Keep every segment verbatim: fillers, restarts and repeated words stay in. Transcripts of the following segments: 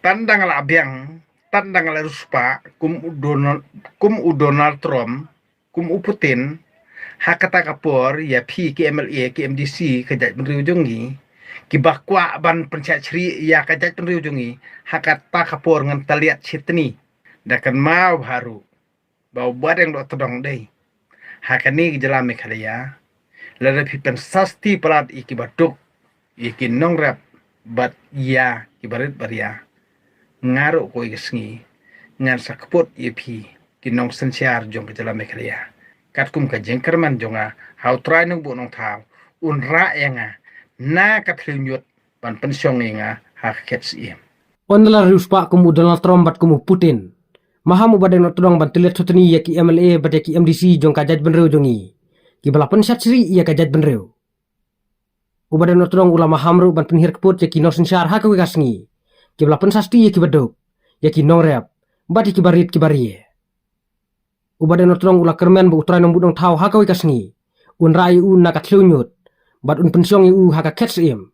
Tang dang la biang, tang dang la ruspah kum u Donald, kum u Donald Trump, kum u Putin, ha kata ka por ïa phi ki M L A, ki M D C ka jaitbynriew jong ngi, kiba kwah ban pynshah shrieh ïa ka jaitbynriew jong ngi, ha kata ka por ngan tylliat shitni. Da kynmaw bha ruh ba u Bahdeng Dohtdong dei ha kane ka jylla Meghalaya, lada phi pynsasti palat ïa kiba duk, ïa ki nongrep bad ïa kiba rit ba ria, nga ruh kawei ka sngi ngan sa kput ïa phi ki nongsynshar jong ka jylla Meghalaya. Katkum ka jingkyrmen jong nga ha U Trai Nongbuh Nongthaw, un rah ïa nga na ka thliew ñiut ban pynshong ïa nga ha ka khet syiem. Ynda la riewspah kum u Donald Trump bad kum u Putin, maham u Bahdeng Dohtdong ban tylliat shitni ïa ki M L A bad ïa ki M D C jong ka jaitbynriew jong ngi, kiba la pynshah shrieh ïa ka jaitbynriew. U Bahdeng Dohtdong u la maham ruh ban pynhiar kput ïa ki nongsynshar ha kawei ka sngi, kiba la pynsasti ïa kiba duk, ïa ki nongrep bad ïa kiba rit kiba ria. U Bahdeng Dohtdong u la kyrmen ba U Trai Nongbuh Nongthaw ha kawei ka sngi un rah ïa u na ka thliew ñiut bad un pynshong ïa u ha ka khet syiem.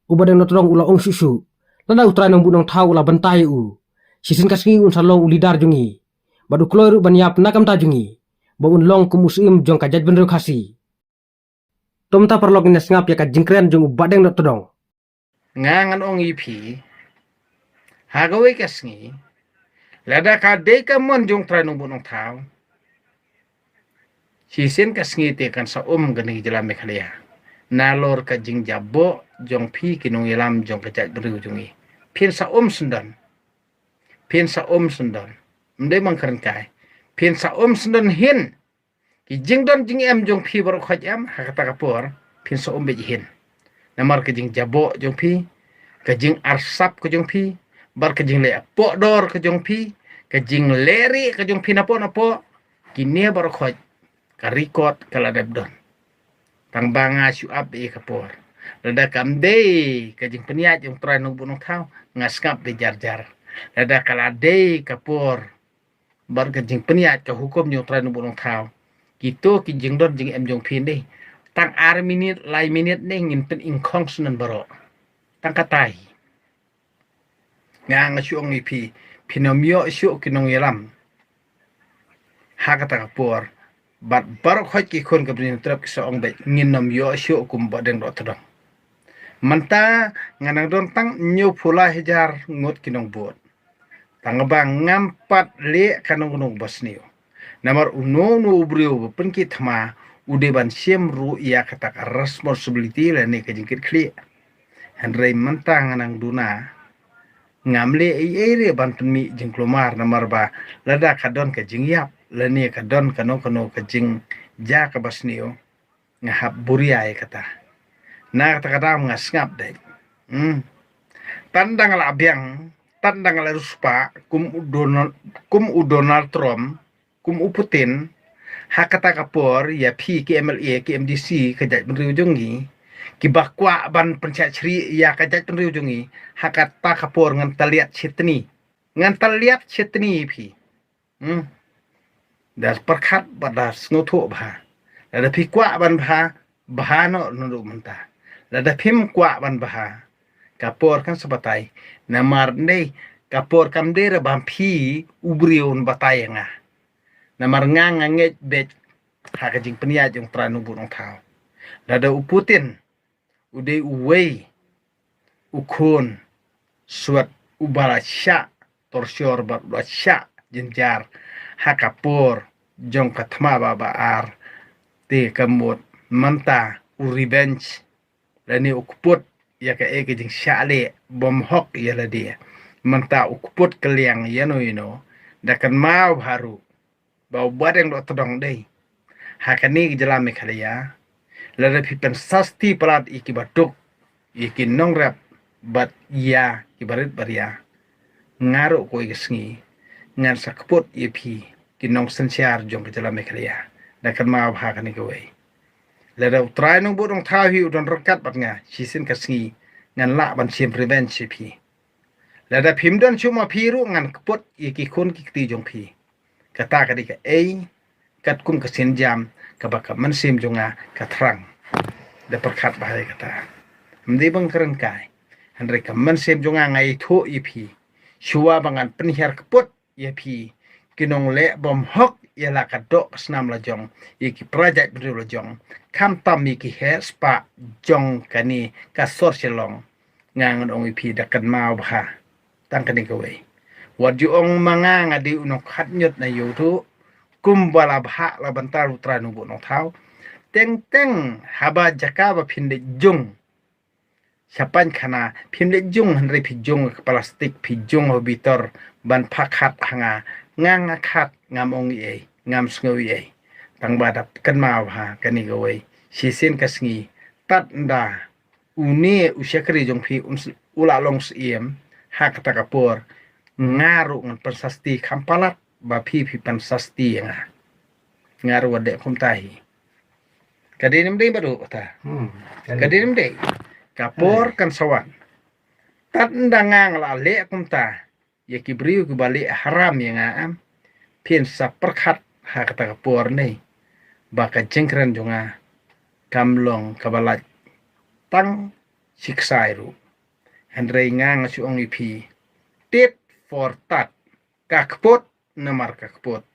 U Bahdeng Dohtdong u la ong shuh shuh, lada U Trai Nongbuh Nongthaw u la bynta ïa u, shisien ka sngi un sa long u leader jong ngi bad u kloi ruh ban ïap na ka bynta jong ngi ba un long kum u syiem jong ka jaitbynriew Khasi. To mynta paralok ngin ïa sngap ïa ka jingkren jong u Bahdeng Dohtdong. Nga ngan ong ïa phi, ha kawei ka sngi, lada ka dei ka mon jong U Trai Nongbuh Nongthaw, shisien ka sngi te kan sa um kane ka jylla Meghalaya nalor ka jingjaboh jong phi ki nongïalam jong ka jaitbynriew jong ngi. Phin sa um syndon. Phin sa um syndon. Ym dei ban kren kai. Phin sa um syndon hin. Ki jingdon jingem jong phi baroh khoit em, ha kata ka por phin sa um beit hin. Namar ka jingjaboh jong phi, ka jingarsap ka jong phi, bad ka jingleh pohdor ka jong phi, ka jingleh rieh ka jong phi napoh napoh, kine baroh khoit ka record ka la dep don. Tang ba nga shu ap ïa ka por. Lada kam dei ka jingpynïaid jong U Trai Nongbuh Nongthaw, nga sngap dei jar jar. Lada ka la dei ka por bad ka jingpynïaid ka hukum jong U Trai Nongbuh Nongthaw, kito ki jingdon jingem jong phi dei, tang ar minit, lai minit dei ngin pyningkhong syndon baroh. Tang katai. Nga nga shu ong ïa phi, phin ym ïoh shuh ki nongïalam ha kata ka por. Bad baroh khoit ki khun ka Bri Hynñiewtrep ki sa ong beit, ngin ym ïoh shuh kum Bahdeng Dohtdong. Mynta nga nang don tang hynñiewphew lai hajar ngut ki nongbud. Tang ba ngam pat leh kano kano kaba sniew. Namar uno uno u briew ba pynkit thma u dei ban shim ruh ïa kata ka responsibility lane ka jingkit khlieh. Hynrei mynta nga nang duna, ngam leh ei ei re ban pynmih jingkulmar, namar ba lada ka don ka jingïap lane ka don kano kano ka jingjia kaba sniew, nga hap buria ïa kata. Na kata ka daw nga sngap dei. Hmm. Tang dang la biang, tang dang la ruspah kum u Donald, kum u Donald Trump, kum u Putin, ha kata ka por ïa phi ki M L A, ki M D C ka jaitbynriew jong ngi, kiba kwah ban pynshah shrieh ïa ka jaitbynriew jong ngi, ha kata ka por ngan tylliat shitni. Ngan tylliat shitni ïa phi. Hmm. Da pyrkhat bad da sngewthuh bha. Lada phi kwah ban bha, bha noh naduh mynta. Lada phim kwah ban bha, ka por kan sa batai. Namar dei ka por kam dei re ba phi u briew un batai ïa nga. Namar nga nga ngeit beit ha ka jingpynïaid jong U Trai Nongbuh Nongthaw. Lada u Putin u dei uwei u khun suwat uba la shah torture bad uba la shah jynjar ha ka por jong ka thma ba ba ar, te ka mut mynta u revenge lane u kput ïa kaei ka jingshah leh bymhok ïa lade. Mynta u kput kylliang ïano ïano, da kynmaw bha ruh ba u Bahdeng Dohtdong dei ha kane ka jylla Meghalaya, lada phi pynsasti palat ïa kiba duk, ïa ki nongrep bad ïa kiba rit ba ria, nga ruh kawei ka sngi ngan sa kput ïa phi ki nongsynshar jong ka jylla Meghalaya. Da kynmaw bha kane kawei. Lada U Trai Nongbuh Nongthaw hi u don ryngkat bad nga, shisien ka sngi ngan lah ban shim revenge ïa phi. Lada phim don shuh ma phi ruh ngan kput ïa ki khun ki kti jong phi. Kata ka dei kaei katkum ka sienjam kaba ka mynsiem jong nga ka thrang. Da pyrkhat bha ïa kata. Ym dei ban kren kai. Hynrei ka mynsiem jong nga nga ïathuh ïa phi, shuwa ba ngan pynhiar kput ïa phi, ki nongleh bymhok ïa la ka doh ka snam la jong, ïa ki para jaitbynriew la jong, khamtam ïa ki heh spah jong kane ka sor Shillong. Nga ngan ong ïa phi, da kynmaw bha tang kane kawei. Wat ju ong ma nga nga dei u nongkhatñiut na ïewduh, kumba la bhah la bynta U Trai Nongbuh Nongthaw. Teng teng haba jaka ba phin leit jung sha paikhana, phim leit jung hynrei phi jung ka plastik, phi jung ha bitor ban phah khat ha nga. Nga nga khat, ngam ong ei ei, ngam sngew ei ei. Tang ba da kynmaw bha kane kawei. Shisien ka sngi, tad ynda une u shakri jong phi un s-, u la long syiem ha kata ka por, nga ruh ngan pynsasti kham palat ba phi phi pynsasti ïa nga. Nga ruh wat leh kumta hi. Ka dei ne ym dei bad u kata? Hmm. Ka dei ne ym dei? Ka por kan sa wan. Tad ynda nga nga la leh kumta ïa ki briew kiba leh haram ïa nga, em, phin sa pyrkhat ha kata ka por ne ba ka jingkren jong nga kam long kaba lait tang shi ksai ruh. Hynrei nga nga shu ong ïa phi, tit for tat, ka kput namar ka kput.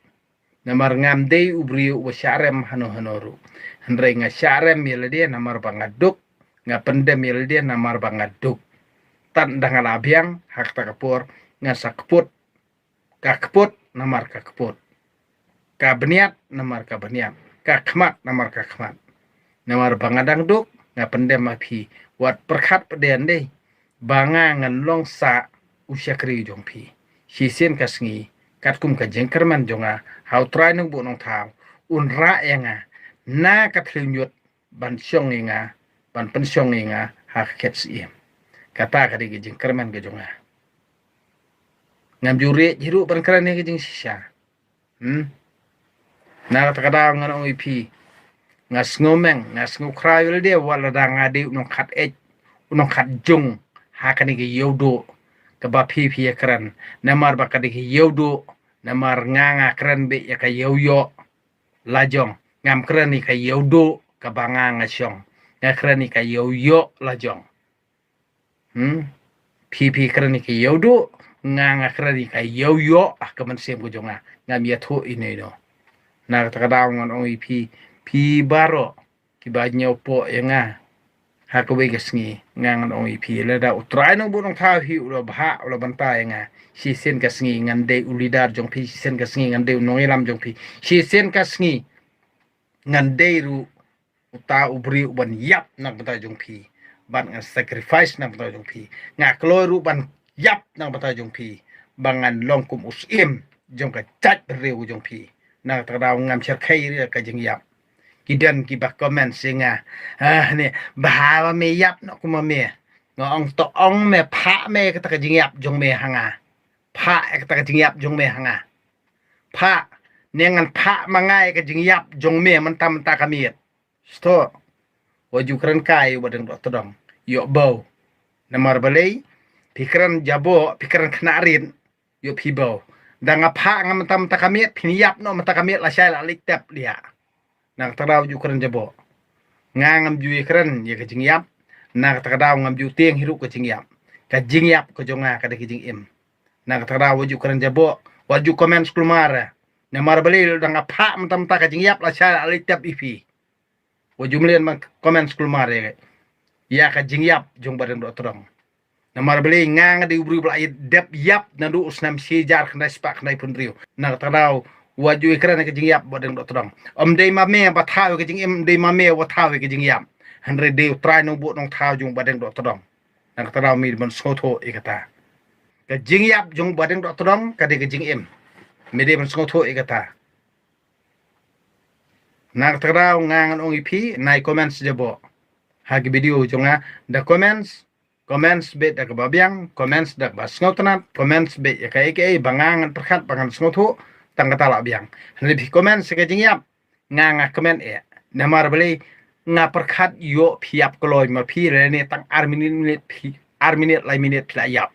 Namar ngam dei u briew uba shah rem hano hano ruh. Hynrei nga shah rem ïa lade namar ba nga duk, nga pyndem ïa lade namar ba nga duk. Tad ynda nga la biang ha kata ka por, ngan sa kput, ka kput namar ka kput, ka bniat namar ka bniat, ka khmat namar ka khmat. Namar ba nga dang duk, nga pyndem ma phi, wat pyrkhat pat de ynda ba nga ngan long sa u shakri jong phi. Shisien ka sngi, katkum ka jingkyrmen jong nga ha U Trai Nongbuh Nongthaw, un rah ïa nga na ka thliew ñiut ban shong ïa nga, ban pynshong ïa nga ha ka khet syiem. Kata ka dei ka jingkyrmen ka jong nga. Ngam ju rieh hi ruh ban kren ïa ka jingshisha. Hmm? Na kata ka daw ngan ong ïa phi, nga sngewmeng, nga sngewkhraw ïa lade wat lada nga dei u nongkhat eit, u nongkhat jung ha kane ka ïewduh kaba phi phi ïa kren. Namar ba ka dei ka ïewduh, namar nga nga kren beit ïa ka ïewïoh lajong. Ngam kren ïa ka ïewduh kaba nga nga shong. Nga kren ïa ka ïewïoh lajong. Hmm? Phi phi kren ïa ka ïewduh, nga nga kren ïa ka ïewïoh, ah, ka mynsiem ka jong nga. Ngam ïathuh ïa ino ino. Na kata ka daw ngan ong ïa phi, phi baroh kiba ñiewpoh ïa nga ha kawei ka sngi, nga ngan ong ïa phi, lada U Trai Nongbuh Nongthaw hi u la bhah, u la bynta ïa nga, shisien ka sngi ngan dei u leader jong phi, shisien ka sngi ngan dei u nongïalam jong phi, shisien ka sngi ngan dei ruh uta u briew uban ïap na ka bynta jong phi, bad ngan sacrifice na ka bynta jong phi. Nga kloi ruh ban ïap na ka bynta jong phi, ba ngan long kum u syiem jong ka jaitbynriew jong phi. Na kata ka daw ngam shyrkhei ruh ïa ka jingïap. Ki don kiba comment ïa nga, ah, ne, bha ba me ïap noh kum ma me. Nga ong to ong me, phah me kata ka jingïap jong me ha nga. Phah kata ka jingïap jong me ha nga. Phah, ne ngan phah ma nga ïa ka jingïap jong me mynta mynta ka miet. Sdang. Wat ju kren kai u Bahdeng Dohtdong. Ïoh bau. Namar balei, phi kren jaboh, phi kren khynnah rit, ïoh phi bau. Da nga phah nga mynta mynta ka miet, phin ïap noh mynta ka miet, lashai la leit tep ïa. Na kata ka daw wat ju kren jaboh. Nga ngam ju ïa kren ïa ka jingïap. Na kata ka daw ngam ju tieng hi ruh ka jingïap. Ka jingïap ka jong nga ka dei ka jingim. Na kata ka daw wat ju kren jaboh, wat ju comment skulmar. Namar balei, lada nga phah mynta mynta ka jingïap, lashai la leit tep ïa phi. Wat ju mlien ban comment skulmar ïa ka jingïap jong Bahdeng Dohtdong. Namar balei, nga nga dei u briew ba la dep ïap naduh u snem shi hajar khyndai spah khyndai phew hynriew. Na kata ka daw wat ju ïa kren ïa ka jingïap Bahdeng Dohtdong. Ym dei ma me ba thaw ïa ka jingim, ym dei ma me ba thaw ïa ka jingïap. Hynrei dei U Trai Nongbuh Nongthaw jong Bahdeng Dohtdong. Na kata ka daw me dei ban sngewthuh ïa kata. Ka jingïap jong Bahdeng Dohtdong ka dei ka jingim. Me dei ban sngewthuh ïa kata. Na kata ka daw nga ngan ong ïa phi, nai comments jaboh ha ki video jong nga. Da comments, comments beit da kaba biang, comments da kaba sngewtynnat, comments beit ïa kaei kaei ba nga ngan pyrkhat ba ngan sngewthuh, tang kata la biang. Hynrei phi comments ïa ka jingïap, nga nga kmen eh. Namar balei, nga pyrkhat ïoh phi ïap kloi ma phi, lane tang ar minit, minit phi, ar minit lai minit phi la ïap.